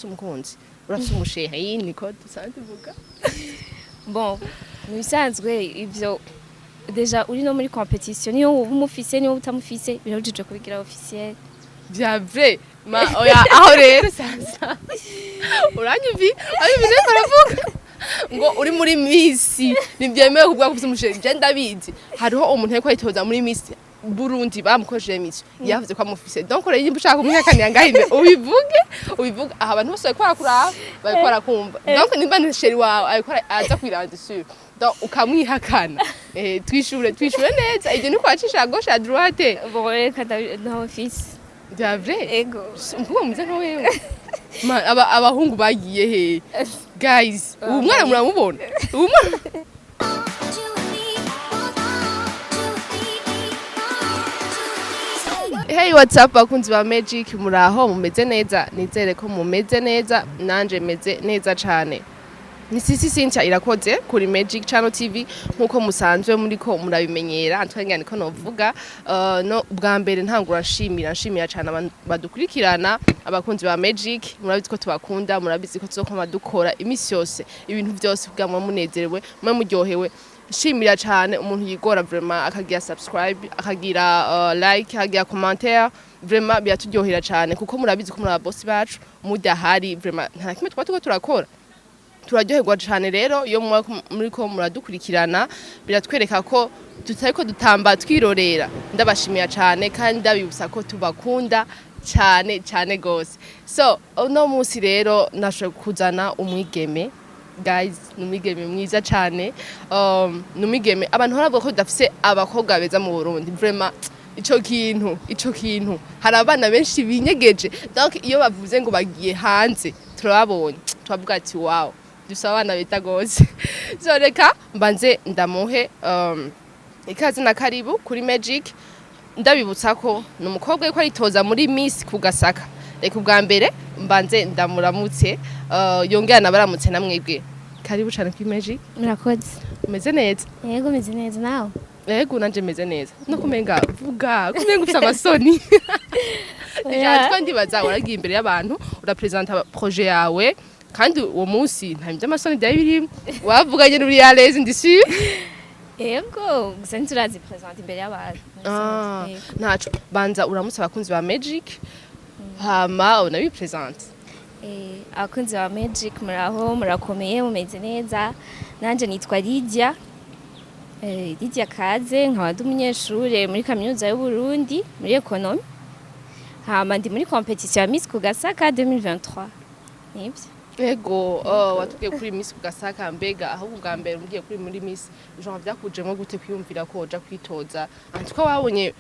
Umukunzi, urafise umu chéri, niko dusanzwe tuvuga. Bon, mu bisanzwe ivyo déjà uri no muri compétition, niyo woba umufise, niyo utamufise, birabujijwe kubigira officiel. Vya vrai? Ma oya, aho rero sasa uranyumvi, ari ibintu baravuga ngo uri muri Miss ntibyemewe kuvuga ko ufise umu chéri. Je ndabizi, hariho umuntu ariko ayitoza muri Miss Burundi, bamukoresheje mission, yavuze ko amufise. Donc rero nimba ushaka kumwihakanira ngaho imbere, ubivuge, ubivuge aha abantu bose bariko barakuraba, bariko barakumva. Donc nimba ni chéri wawe ariko aza kwiranda sûr, donc ukamwihakana. Twishure, twishure neza, ivyo ni kwacisha à gauche, à droite. Bon, reka, ntawe mfise. Vya vrai? Ego. Umukobwa mwiza nka wewe. Abahungu bagiye he, guys? Ubu mwana muramubona, ubu mwana. Two, three, four, two, three, four, two. Hey, what's up, bakunzi ba Magic? Muraho, mumeze neza? Nizere ko mumeze neza, nanje meze neza cane. Ni Sisi Cynthia Irakoze kuri Magic Channel TV, nkuko musanzwe muriko murabimenyera. Antwenga niko novuga. No bwa mbere ntangura nshimira cyane abantu badukurikirana, abakunzi ba Magic. Murabizi ko tubakunda, murabizi ko tuzokoma dukora imisi yose ibintu byose kugira ngo munezerewe, mwe muryohewe. Nshimira cyane umuntu yigora vraiment akagira subscribe, akagira like, akagira commentaire. Vraiment biraturyohera cyane, kuko murabizi ko muri ababosi bacu. Mudahari vraiment nta kimwe twaba turiko turakora. Turaryoherwa cyane rero iyo muba muriko muradukurikirana, biratwereka ko tutariko dutamba twirorera. Ndabashimiye cyane kandi ndabibutsa ko tubakunda cyane cyane gose. So uno munsi rero nashoboye kuzana umwigeme, guys. Ni umwigeme mwiza cyane. Ni umwigeme abantu baravuga ko tudafise abakobwa beza mu Burundi. Vraiment ico kintu hari abana benshi binyegeje. Donc iyo bavuze ngo bagiye hanze, turababonye, turavuga ati: "Wow, dufise abana beza gose." So reka mbanze ndamuhe ikaze na karibu kuri Magic. Ndabibutsa ko ni umukobwa yuko aritoza muri Miss Kugasaka. Reka ubwa mbere mbanze ndamuramutse, yongera nabaramutse namwebwe. Karibu cyane kuri Magic. Murakoze. Umeze neza? Yego, meze neza, nawe? Yego, nanje meze neza. No kumenga vuga kumenga ufise amasoni. Oya. Twa ndibaza waragiye imbere y'abantu, urapresenta projet yawe, kandi uwo munsi nta bintu by'amasoni byari birimo, wavuganye n'uri à l'aise, ndi sûre. Yego, gusa ntiturazi présenter imbere y'abantu. Ah, Yego. ntaco, banza uramutse abakunzi ba Magic, hama unabipresente. Abakunzi ba Magic, muraho, murakomeye, mumeze neza? Nanje nitwa Lydia, Lydia Kaze, nkaba ndi umunyeshure muri Kaminuza y'u Burundi muri économie, hama ndi muri compétition ya Miss Kugasaka 2023, nibyo. Ego, watubwiye kuri Miss Kugasaka. Mbega ahubwo ubwa mbere umbwiye kuri muri Miss, genre vyakujemwo gute kwiyumvira ko woja kwitoza? En tout cas wabonye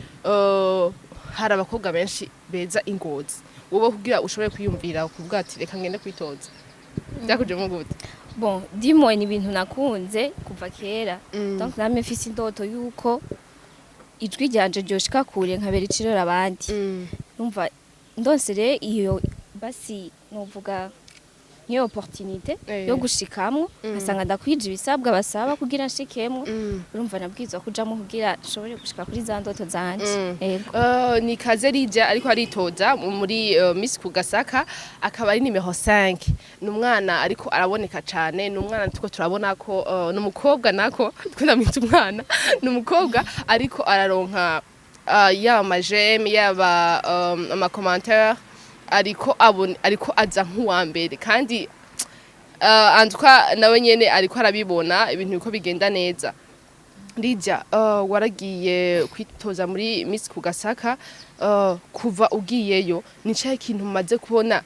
hari abakobwa benshi beza ingozi, wowe kugira ushobore kwiyumvira kuvuga ati: "Reka ngende kwitoza", vyakujemwo gute? Bon, dis-moi, ni ibintu nakunze kuva kera. Donc namye mfise indoto yuko ijwi ryanje ryoshika kure, nkabera icirora abandi. Numva ndonse rero iyo basi novuga nk'iyo opportunité yo gushikamwo, nkasanga ndakwije ibisabwa basaba kugira nshikemwo, urumva nabwirizwa kujamwo kugira nshobore gushika kuri za ndoto zanje. Yego. Ni Kaze Lydia ariko aritoza muri Miss Kugasaka, akaba ari nimero 5. Ni umwana ariko araboneka cane, ni umwana tuko turabona ko ni umukobwa, nako twenda umwana, ni umukobwa ariko araronka yaba ama j'aime, yaba ama commentaire, ariko abone ariko aza nk'uwa mbere. Kandi en tout cas nawe nyene ariko arabibona ibintu biko bigenda neza. Lydia, waragiye kwitoza muri Miss Kugasaka. Kuva ugiyeyo, ni cyahe kintu umaze kubona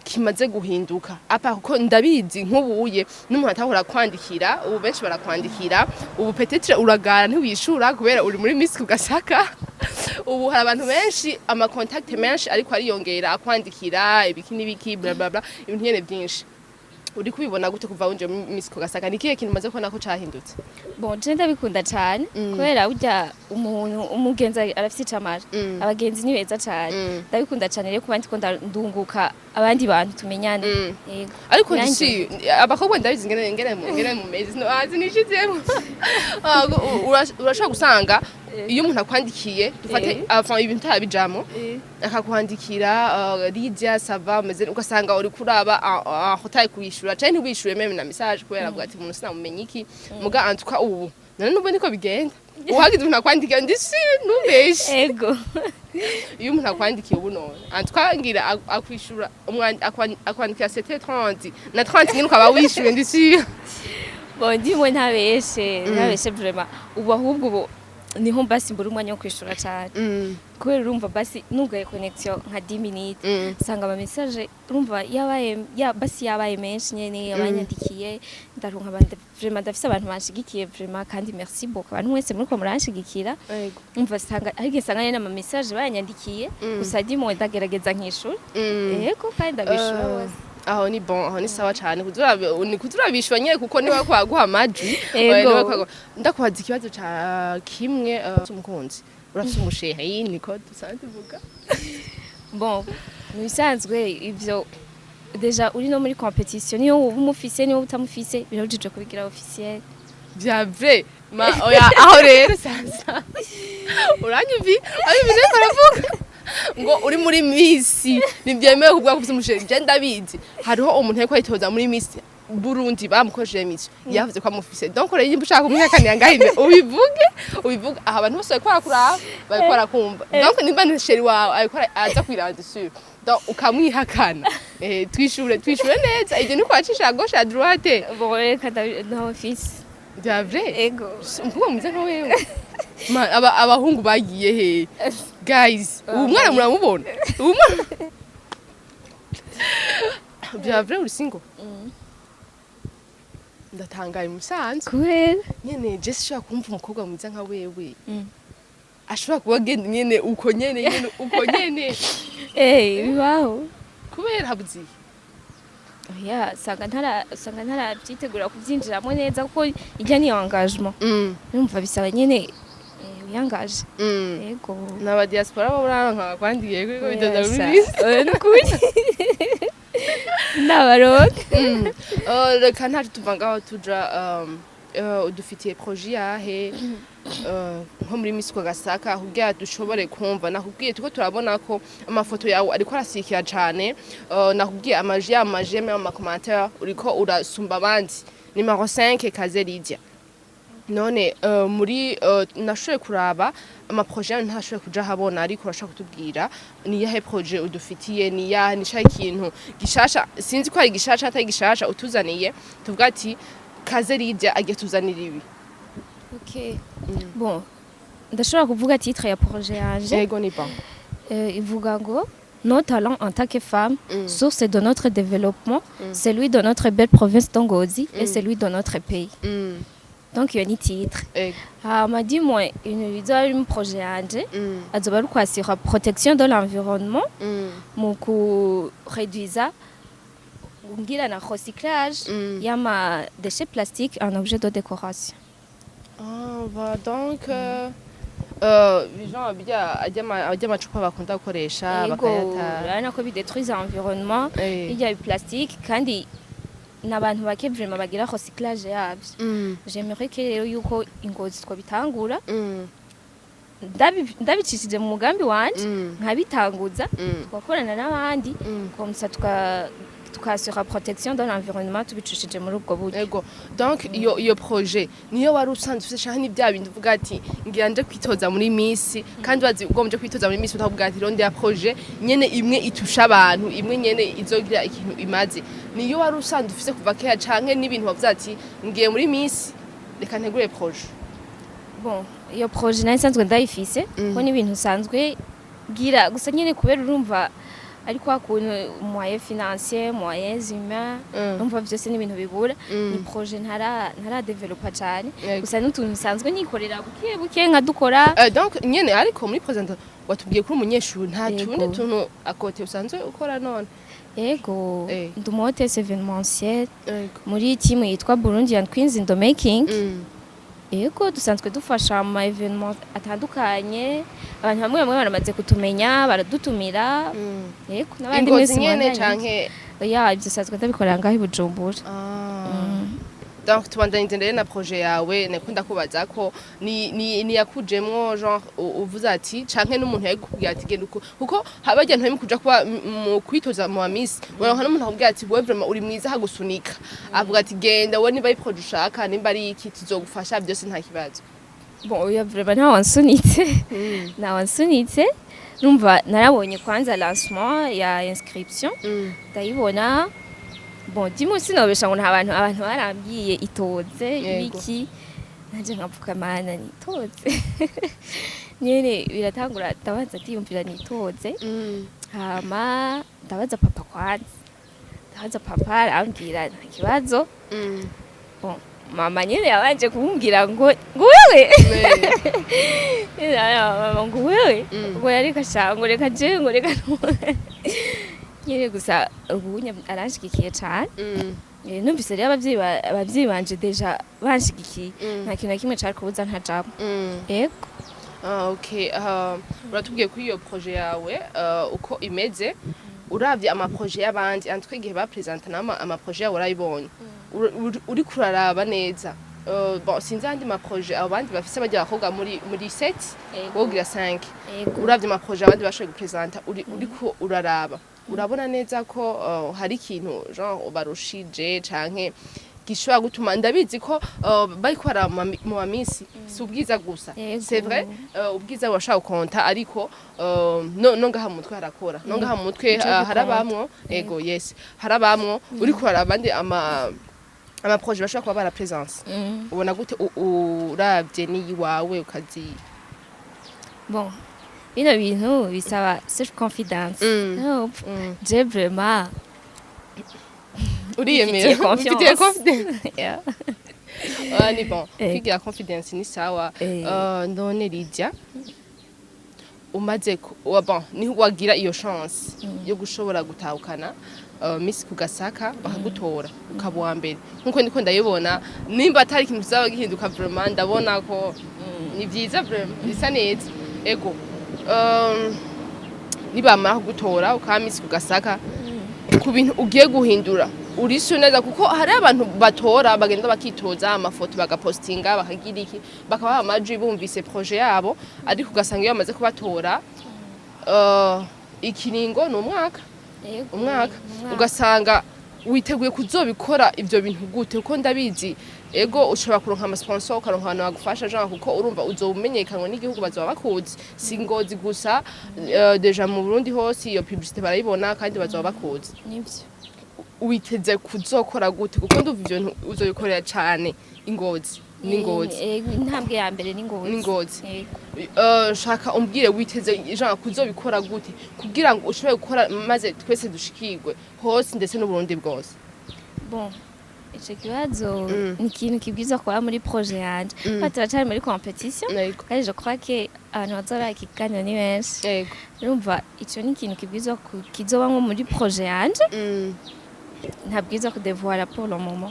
kimaze guhinduka apa? Kuko ndabizi nk'ubuye n'umuntu atahora kwandikira, ubu benshi barakwandikira. Ubu peut-être uragara ntiwishura kubera uri muri Miss Kugasaka. Ubu hari abantu benshi, ama contact menshi ariko ariyongera, akwandikira ibiki n'ibiki, bla bla bla, ibintu nyene byinshi. Uri kubibona gute kuva winjiye muri Miss Kugasaka? Ni kihe kintu umaze kubona ko cahindutse? Bon, je ndabikunda cane, kubera burya umuntu umugenzi arafise icamara. Abagenzi ni beza cane. Ndabikunda cane rero kuba ndiko ndunguka. Abandi bantu tumenyane. Yego. Ariko Nanjye. Si abakobwa ndabizi ngene mumeze, no azi nishizemo. Urashobora gusanga iyo umuntu akwandikiye, dufate, enfin ibintu utarabijamo, akakwandikira "Lydia, ça va, umeze?", ugasanga uri kuraba aho utaye kuyishura canke ntiwishure même na message, kubera avuga ati umuntu sinamumenye iki. Muga en tout cas ubu none nubwo niko bigenda, uhagize umuntu akwandikiye, ndi si nubeshe? Ego. Iyo umuntu akwandikiye ubu none, en tout cas ngira akwishura, akwandikira 7h30 na 30 nyine ukaba wishuye, ndi si? Bon, ndimwe ntabeshe vraiment. Ubu ahubwo ubu niho basi mbura umwanya wo kwishura cyane, kubera urumva basi nugaye connexion nka 10 minutes, sanga ama message urumva yabaye ya basi yabaye menshi nyene abanyandikiye. Ndaronka abandi, vraiment ndafise abantu banshigikiye vraiment, kandi merci beaucoup abantu mwese muriko muranshigikira. Umva, sanga ariko sanga nyene ama message bayanyandikiye. Gusa ndimwe ndagerageza nkishura. Yego, kandi ndabishura bose. Aho ni bon, aho ni sawa cyane. Ni kuzurabishwa nyene, kuko niwe kwaguha amajwi. Ego. Oya, niwe ndakubaza ikibazo ca kimwe, umukunzi, urafise umushehe, niko dusanzwe tuvuga? Bon, mu bisanzwe ivyo déjà uri no muri compétition, niyo uba umufise niyo utamufise, birabujijwe kubigira officiel. Vya vrai? Ma oya, aho rero sasa uranyumvi ari ibintu baravuga ngo uri muri Miss ntibyemewe kuvuga ko ufise umushehe. Je ndabizi, hariho umuntu yariko ayitoza muri Miss Burundi, bamukoresheje mission, yavuze ko amufise. Donc rero nimba ushaka kumwihakanira ngaho imbere, ubivuge aha, abantu bose bariko barakuraba, bariko barakumva. Donc nimba ni chéri wawe ariko aza kwiraba dessus, donc ukamwihakana. Twishure neza, ibyo ni kwacisha à gauche, à droite. Bon, reka ntamufise. Vya vrai? Ego. Umukobwa mwiza nka wewe. Abahungu bagiye he guys? Ubu mwana muramubona, ubu mwana, vya vrai uri single? Ndatangaye musanzwe. Kubera? Nyene je sishobora kumva umukobwa mwiza nka wewe ashobora kuba agenda nyene uko nyene uko nyene. Eh, bibaho. Kubera habuziye? Oya, usanga ntarabyitegura kubyinjiramo neza, kuko ijya ni engagement. Numva bisaba nyene wiyangaje. Yego. N'aba diaspora bo uraronka bakwandikiye kuri ko bidoda muri Oya, bisi? Oya, nukuri ndabaronka. Reka ntacu tuva ngaho tuja udufitiye projet yahe nko muri Miss Gasaka, kugira dushobore kumva? Nakubwiye tuko turabona ko amafoto yawe ariko arasikira cane. Nakubwiye amaji y'amajeme, ama commentaire, uriko urasumba abandi, numéro 5 Kaze Lydia. None muri nashoboye kuraba ama projet yawe, ntashoboye kuja habona, ariko urashobora kutubwira ni yahe projet udufitiye? Ni yahe, ni shahe ikintu gishasha? Sinzi ko ari gishasha atari gishasha utuzaniye, tuvuga ati Kaze Lydia agiye tuzanira ibi. Okay. Bon, ndashobora kuvuga titre ya projet yanje. Yego, ni bon. Ivuga ngo "Nos talents en tant que femmes, source de notre développement, celui de notre belle province de Ngozi et celui de notre pays." Donc iyo ni titre. Hama dis-moi ibintu bizoba biri mu projet yanje, azoba ari ukwasira protection de l'environnement mu kureduiza ngira na recyclage y'ama déchets plastiques en objet de décoration. Ah, va donc genre bijya ajya amacupa bakunda gukoresha Ego, bakayata. Urabona ko bidetruise environnement, bijya plastique, kandi n'abantu bake vraiment bagira recyclage yabyo. J'aimerais que rero yuko i Ngozi twabitangura, ndabicishije mu mugambi wanje, nkabitanguza, tugakorana n'abandi, comme ça tukasura protection de l'environnement tubicishije muri ubwo buryo. Ego, donc iyo projet niyo wari usanzwe ufise, canke ni bya bindi uvuga ati ngira nje kwitoza muri Miss, kandi bazi ugombye kwitoza muri Miss, utavuga ati rondera projet nyene imwe itusha abantu, imwe nyene izogira ikintu imaze? Niyo wari usanzwe ufise kuva kera, canke n'ibintu wavuze ati ngiye muri Miss, reka ntegure projet? Bon, iyo projet nari nsanzwe ndayifise, ko n'ibintu usanzwe gira, gusa nyene kubera urumva ari kwa kuntu moyen financier, moyens humains, urumva vyose n'ibintu bibura. Ni projet ntara developa cyane. Gusa n'utuntu nsanzwe nikorera buke buke nkadukora. Donc nyene, ariko muri présentation watubwiye kuri umunyeshuri, nta Yego. tundi tuntu à côté usanzwe ukora none? Ego. Ndi umu hôtesse événementiel Ego. muri team yitwa Burundian Queens in the Making. Yego, dusanzwe dufasha mu ma événements atandukanye. Abantu bamwe bamwe baramaze kutumenya, baradutumira. Yego, n'abandi Ingozi mwese nyene mubandanye. canke? Ya, ibyo sanzwe ndabikorera ngaho i Bujumbura. Donc tubandanyije rero na projet yawe. Nakunda kubaza ko ni yakujemwo, genre uvuze ati canke n'umuntu yayikubwiye ati genda uko, kuko habajya ntari kuja kuba mu kwitoza mu Miss, uronka n'umuntu akubwira ati wewe vraiment uri mwiza, hagusunika avuga ati genda wowe, niba ari projet ushaka, nimba ari iki, tuzogufasha byose, nta kibazo. Bon, oya, vraiment nta wansunitse, nta wansunitse. Numva narabonye kwanza lancement ya inscription, ndayibona. Bon, dimwe sinobesha ngo nta bantu, abantu barambwiye itoze ibiki, nanje nkavuga mana nitoze nyene. Biratangura, ndabanza ndiyumvira nitoze, hama ndabaza papa kwanza. Ndabaza papa, arambwira nta kibazo. Bon, mama nyene yabanje kumbwira ngo wewe, mama ngo wewe, ngo yareka sha, ngo reka je, ngo reka nyene. Gusa ubu aranshigikiye cane. Numvise rero abavyeyi banje déjà banshigikiye, nta kintu na kimwe cari kubuza ntajamwo. Yego. Ah, okay. Uratubwiye kuri iyo projet yawe uko imeze. Uravye ama projets y'abandi antwe igihe bapresenta nama ama projets yawe, urayibonye, uriko uraraba neza. Bon, sinzi andi ma projets abo bandi bafise, bajya bakobwa muri 7, wogira 5. Uravye ama projets abandi bashoboye gupresenta, uriko uraraba, urabona neza ko hari ikintu genre barushije canke gishobora gutuma, ndabizi ko bariko bara mu ma Miss si ubwiza gusa. C'est vrai, ubwiza burashobora gukonta, ariko no ngaha mu mutwe harakora, no ngaha mu mutwe. Nico Harabamwo, ego, yes, harabamwo. Uriko uraraba abandi ama projets bashobora kuba bara présenter, ubona gute uravye n'iyiwawe ukazi? Bon, bino bintu bisaba self confidence. No, je vraiment Uriyemera. Mfitiye confiance. Ufitiye confidence. Yeah. Ah, ni bon. Kwigira confidence ni sawa. None Lydia, umaze bon, niho wagira iyo chance yo gushobora gutahukana Miss Kugasaka, bakagutora ukaba uwa mbere, nkuko ndiko ndayibona, nimba atari ikintu kizaba gihinduka, vraiment ndabona ko ni vyiza, vraiment bisa neza. Ego, nibamara kugutora ukaba Miss Kugasaka, ku bintu ugiye guhindura urisu neza, kuko hari abantu batora bagenda bakitoza amafoto, bagapostinga, bakagira iki, bakabaha amajwi bumvise projet yabo, ariko ugasanga iyo bamaze kubatora, ikiringo ni umwaka. Yego, umwaka. Umwaka. Ugasanga witeguye kuzobikora ivyo bintu gute? Kuko ndabizi, ego, ushobora kuronka ama sponsor, ukaronka abantu bagufasha, genre kuko urumva uzomenyekanywa n'igihugu, bazoba bakuzi, si Ngozi gusa, déjà mu Burundi hose iyo publicité barayibona kandi bazoba bakuzi. Nivyo. Witeze kuzokora gute? Kuko ndumva ivyo bintu uzobikorera cane Ingozi n'Ingozi. Intambwe ya mbere ni Ngozi. Ni Ngozi. Yego. Shaka umbwire witeze genre kuzobikora gute kugira ngo ushobore gukora maze twese dushikirwe hose, ndetse n'Uburundi bwose. Bon, ico kibazo ni ikintu kibwirizwa kuba muri projet yanje. Turacyari muri compétition, kandi je crois que abantu bazora ikiganiro ni benshi. Urumva ico ni ikintu kibwirizwa kizoba nko muri projet yanje, ntabwirizwa kudévoiler pour le moment.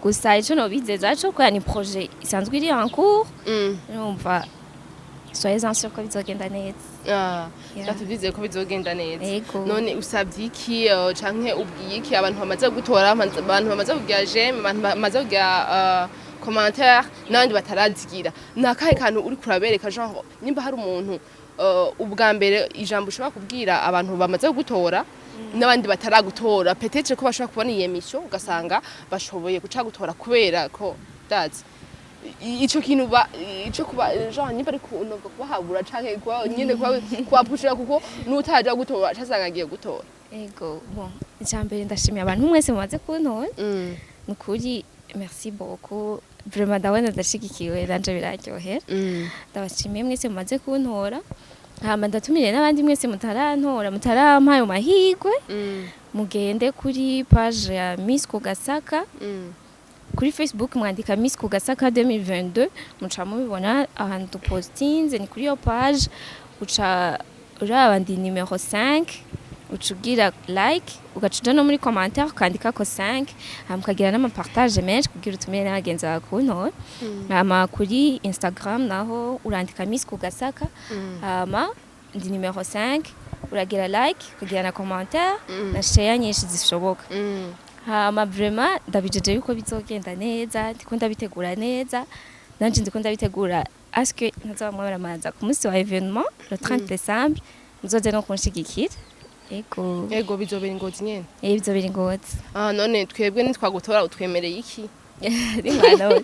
Gusa ico nobizeza co kubera ni projet isanzwe iri en cours, urumva soyez-en sûr ko bizogenda neza. Yeah. Tuvyizeye ko bizogenda neza. Yego. None usabye iki, canke ubwiye iki abantu bamaze gutora, abantu bamaze kugira j'aime, abantu bamaze kugira commentaire n'abandi batarazigira? Ni akahe kantu uri kurabereka, genre nimba hari umuntu, ubwa mbere ijambo ushobora kubwira abantu bamaze gutora n'abandi bataragutora, peut-être ko bashobora kubona iyi émission ugasanga bashoboye guca gutora, kubera ko dazi ico kintu ba ico kuba genre nimba ari kunoga kubahabura canke kuba nyine kuba kubapushira, kuko n'utaja gutora casanga agiye gutora. Ego, bon, icambere ndashimiye abantu mwese mumaze kuntora. Ni ukuri, merci beaucoup, vraiment ndabona ndashigikiwe nanje biraryohera. Ndabashimiye mwese mumaze kuntora, hama ndatumire n'abandi mwese mutarantora, mutarampa ayo mahirwe, mugende kuri page ya Miss Kugasaka kuri Facebook, mwandika Miss Kugasaka 2022, muca mubibona ahantu dupostinze, ni kuri iyo page, uca uraba ndi numéro 5. Uca ugira like, ugaca uja no muri commentaire ukandikako 5, hama ukagira n'amapartage menshi kugira utumire n'abagenzi bawe kuntora. Hama kuri Instagram naho urandika Miss Kugasaka, hama ndi numero 5, uragira like, ukagira na commentaire na share nyinshi zishoboka. Hama vraiment ndabijeje yuko bizogenda neza, ndiko ndabitegura neza, nanje ndiko ndabitegura aske ntazoba mwabaramanza ku munsi wa événement le 30 décembre, muzoze no kunshigikira. Ego. Ego, bizobera Ingozi nyene? Eh, bizobera Ingozi. Ah, none twebwe nitwagutora utwemereye iki? Rimwana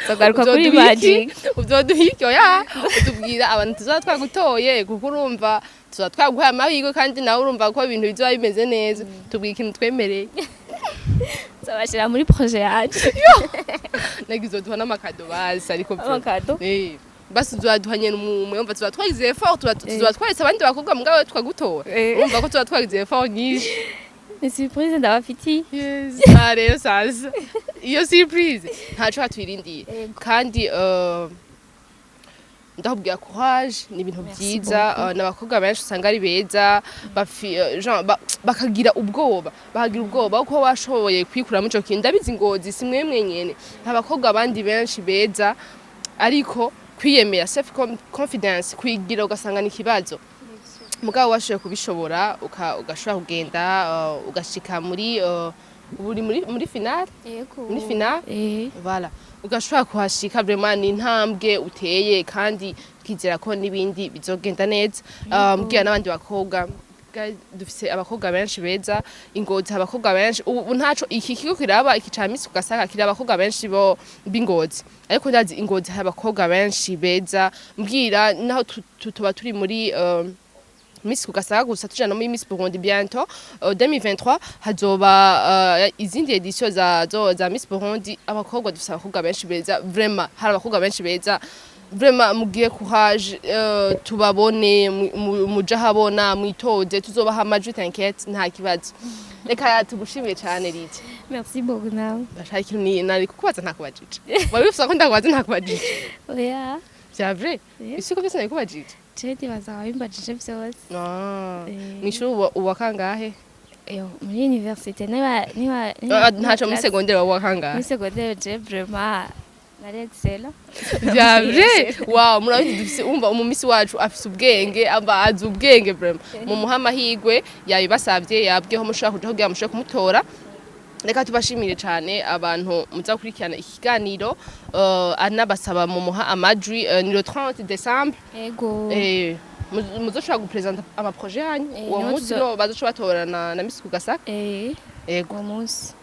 zogaruka kuri Uzoduha iki? Magic. Uzoduha iki? Oya, utubwira abantu tuzaba twagutoye, kuko urumva tuzaba twaguhaye amahirwe, kandi nawe urumva ko ibintu bizoba bimeze neza. Tubwira ikintu twemereye. Nzobashira muri projet yanje. Nagize uzoduha n'amakado basi, ariko Amakado? Eh, basi uzoduha nyene umwe. Umva, tuba twagize effort, tuba twaretse abandi bakobwa, mugabo twagutora. Urumva ko tuba twagize effort nyinshi. Ni surprise ndabafitiye. Yes. Ah, rero sasa iyo surprise ntaco hatwirindiye. Ego. Kandi ndakubwira courage, ni ibintu Merci byiza. beaucoup. N'abakobwa benshi usanga ari beza, genre, bakagira ubwoba, ko washoboye kwikuramo ico kintu. Ndabizi Ngozi si mwemwe nyene, abakobwa abandi benshi beza, ariko kwiyemera, self confidence, kwigira ugasanga ni ikibazo. Mugabo washoboye kubishobora, ugashobora kugenda, ugashika muri uri muri finale. Yego. Muri finale. Eh. Voilà, ugashobora kuhashika, vraiment ni intambwe uteye, kandi twizera ko n'ibindi bizogenda neza. Mbwira n'abandi bakobwa. Guys, dufise abakobwa benshi beza Ingozi, abakobwa benshi ubu ntaco iki kigo kiraba, iki ca Miss Kugasaka kiraba abakobwa benshi bo b'Ingozi, ariko ndazi Ingozi hari abakobwa benshi beza. Mbwira naho tuba turi muri Miss Kugasaka gusa, tuja no muri Miss Burundi bientôt, 2023 hazoba izindi édition za Miss Burundi. Abakobwa, dufise abakobwa benshi beza, vraiment hari abakobwa benshi beza. Vraiment mugiye courage, tubabone muje ahabona, mwitoze, tuzobaha amajwi, t'inquiète, nta kibazo. Reka tugushimiye cyane, Lydia. Merci beaucoup nawe. Bashaka ikintu nari kukubaza ntakubajije, wari wifuza ko ndakubaza ntakubajije? Oya. Vya vrai? Eh. Isi ko byose nabikubajije? Je ndibaza wabimbajije vyose. Ah. Eh. Mw'ishuri uwa kangahe? Yo, muri université niba Ah, ntaco, muri secondaire uwa kangahe? Muri secondaire je vraiment nari excellent. Vya vrai? Wow, murabizi dufise, umva, umumisi wacu afise ubwenge, aba azi ubwenge vraiment. Mumuha amahirwe, yabibasavye, yabwiyeho mushobora kuja kugira mushobore kumutora. Reka tubashimire cyane abantu muza gukurikirana ikiganiro, anabasaba mumuha amajwi, ni le 30 décembre. Ego. Muzoshobora gupresenta amaprojet yanyu uwo niho munsi, no bazoshobora batora na Miss Kugasaka. Eh. Ego. Uwo munsi.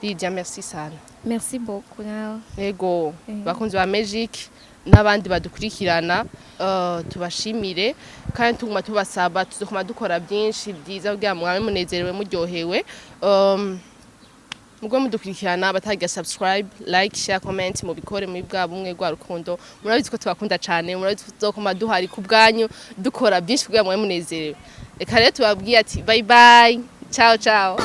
Lydia, merci sana. Merci beaucoup nawe. Ego. Eh. Bakunzi ba Magic n'abandi badukurikirana, tubashimire kandi tuguma tubasaba, tuzokuma dukora byinshi byiza kugira ngo mwabe munezerewe, muryohewe. Mugwe mudukurikirana, batagira subscribe, like, share, comment, mubikore muri bwa bumwe rwa rukundo. Murabizi ko tubakunda cyane, murabizi ko tuzokoma duhari ku bwanyu, dukora byinshi kugira ngo mwabe munezerewe. Reka rero tubabwiye ati bye bye, ciao ciao.